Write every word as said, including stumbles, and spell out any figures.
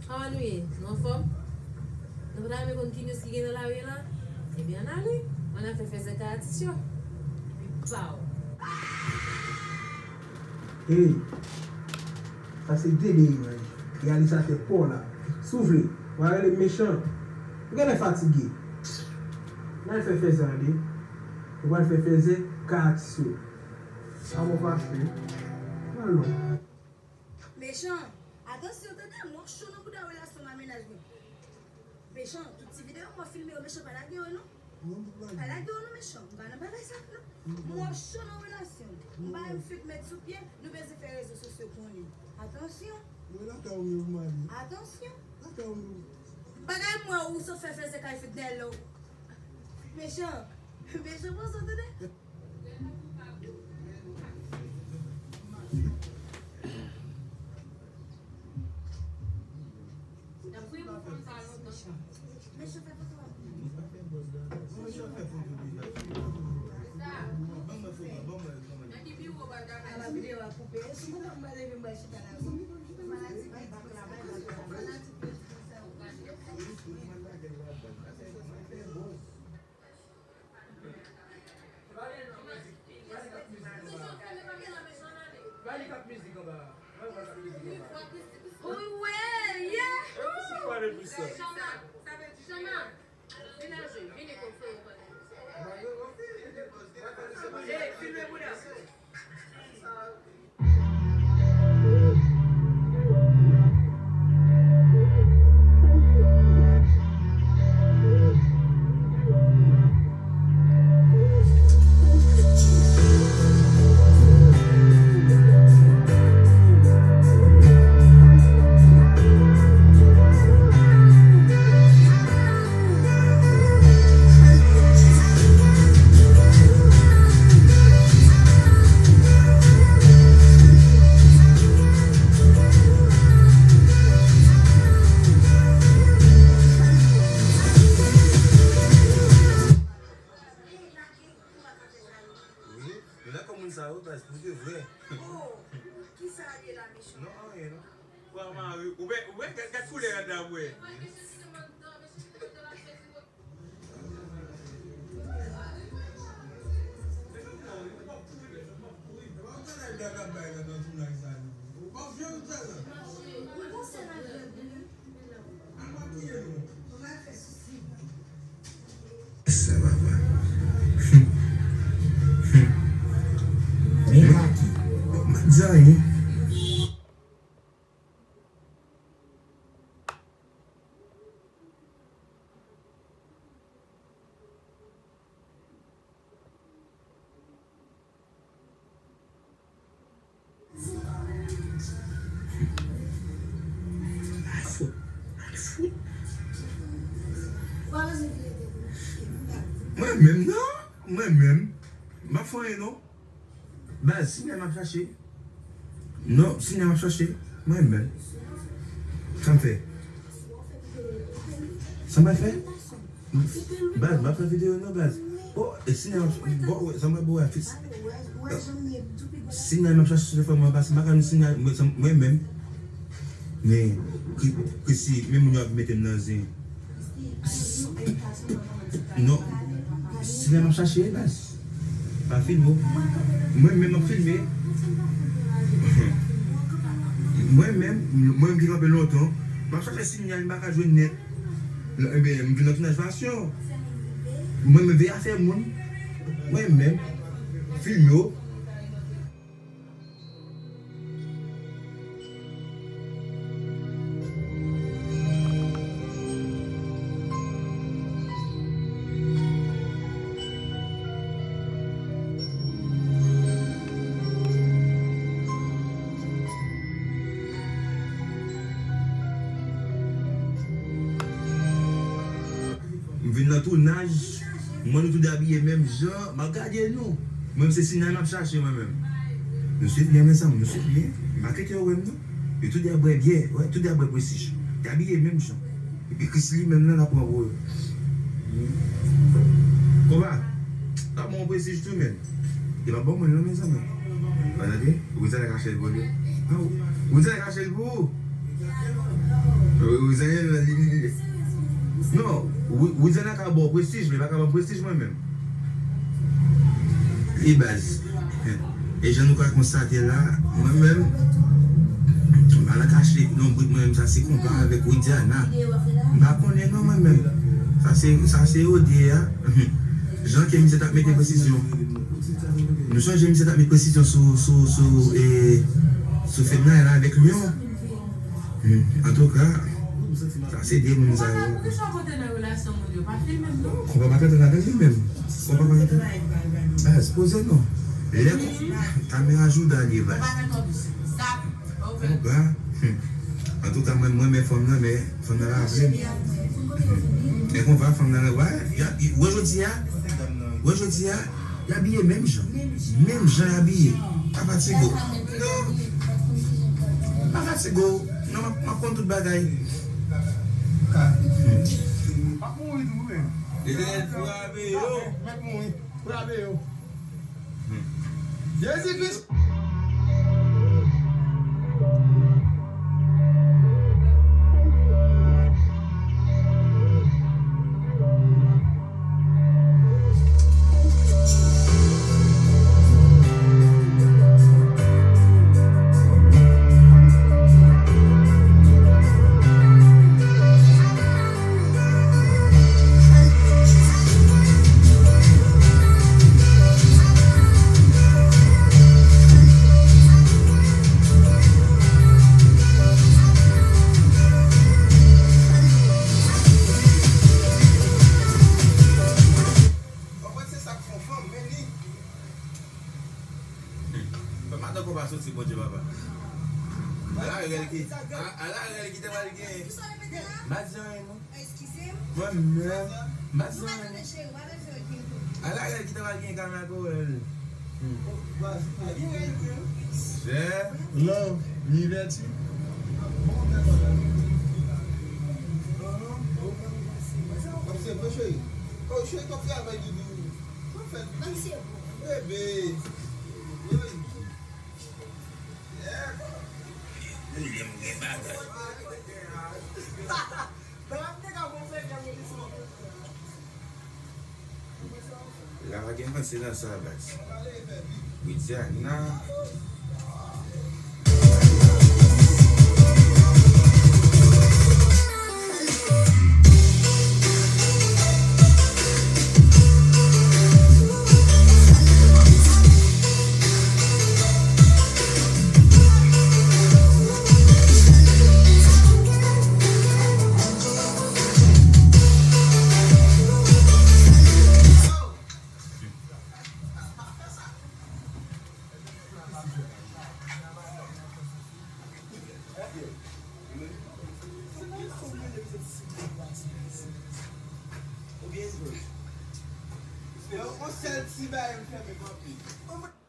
Kòman nou ye? Nou anfòm? Nou pa ta renmen konn ki news ki gen nan lari la? Ebyen, ann ale. Ann al fè fèzè kay atis yo. Epi, pow! Hey, sa se de de imaj. Reyalizatè pa w la. Si w vle, w a rele m Mechan. Ou genlè fatige. N al fè fèzè tande. Nou pral fè fèzè kay atis yo. Sa bon fache. Pran lòt. Mechan, atansyon tande, m w ap cho nan bouda relasyon m a mennaj mwen. Mechan, tout ti videyo m w ap filme yo, Mechan, pa lage yo non. Pa lage yo non, Mechan, m pa nan bagay sa non. M w ap cho nan relasyon m. M pa menm fek met sou pye, nou bezwen fè rezo sosyo konnen. Atansyon. Atansyon. Bagay m wè ou sot fè fèzè kay fitnèl la. Mechan, Mechan pran sa tande. Wi, nou dakò moun sa yo, baz, pou de vrè. Oh, kisa l ye la, Mechan? Non, anyen, non. Ou pa mare, ou wè, ou wè, gad, gad koulè a dam, wè. Sa papa. Men gate. M pa di anyen. Mwen menm non, mwen menm. M pa fè anyen non. Baz, si nèg m ap chache. Non, si nèg m ap chache, mwen menm. Sa m fè? Sa m pral fè? Baz, m ap fè videyo non, baz. Oh, e si nèg m ap, bon, sa m pral bo a fis. Si nèg m ap chache sou telefòn mwen, baz, m pa ka jwenn sinyal, mwen, sa, mwen menm. Men, Kri-, Krisi, men moun yo ap mete m nan zen. Non. Sinyal m ap chache, baz. Pa filme w. Mwen menm m ap filme. Mwen menm, mwen menm ki kanpe lontan. M ap chache sinyal, m pa ka jwenn nèt. Ebyen, m vin nan tounaj pasyon. Mwen menm veye afè moun. Mwen menm. Filme w. M vin nan tounaj. Mwen, nou tou de abiye menm jan, m ap gade nou. Mwen, se sinyal m ap chache, mwen menm. Nou swiv byen, mezanmi, nou swiv byen. M pa kite yo wè m, non. Yo tou de ap bwè byè, wè, tou de ap bwè Prestige. Yo abiye menm jan. Epi Chris li menm, nan, l ap pran pou yo. Konpa, l ap pran Prestige tou, menm. Li p ap ban mwen, non, mezanmi. Gade, Rizal kache l pou li. Non, Rizal kache l pou ou. Wi-, Widiana ka ba w prestij, men li pa ka ban m prestij mwen menm. Wi, baz. E jan nou ka konstate la, mwen menm, m pa nan kache lonbrit mwen menm, sa se konpa avèk Widiana. M pa konnen non mwen menm. Sa se, sa se yo de a. Jan ke misye t ap mete presizyon. Nou sonje misye t ap met presizyon sou, sou, sou, e, sou Fednaelle avèk Lion. Hmm, antouka, sa se de moun sa yo. Konpa, poukisa w pote nan relasyon moun yo? Pa filme m non. Konpa pa t antre ladan li menm. Konpa pa t antre. Baz, poze non. Lè kon-, kamera jouda li ye, baz. Konpa. Hmm. Antouka, mwen, mwen renmen fanm nan, men fanm nan pa vle m. Hmm. E konpa, fanm nan, wè, y a, y, wè jodi a, wè jodi a, y abiye menm jan. Menm jan y abiye. Pa fatige w. Non. Pa fatige w. Non, m ap, m ap konn tout bagay. M ap mouri tou, wi. Letènèl frape yo. M ap mouri. Frape yo. Jezi Kris. Konprann se sa k fè yon fanm, men li. Hmm. Madan konpa soti, Bondye papa. Ala rèl ki, a, ala rèl ki ta pral genyen. M pa di anyen non. Mwen menm, m pa di anyen. Ala rèl ki ta pral genyen, kamera ko wè l. Hmm. Chè. Love, mi vèti. Ap se bon, cheri. Oh, cheri, t ap travay, doudou. Sa w fè, doudou? Bebe. Wi. Yeah. Wi, m gen bagay. La pa gen panse nan sa, baz. Widiana. Yon sèl ti bagay m fè, men kanpe.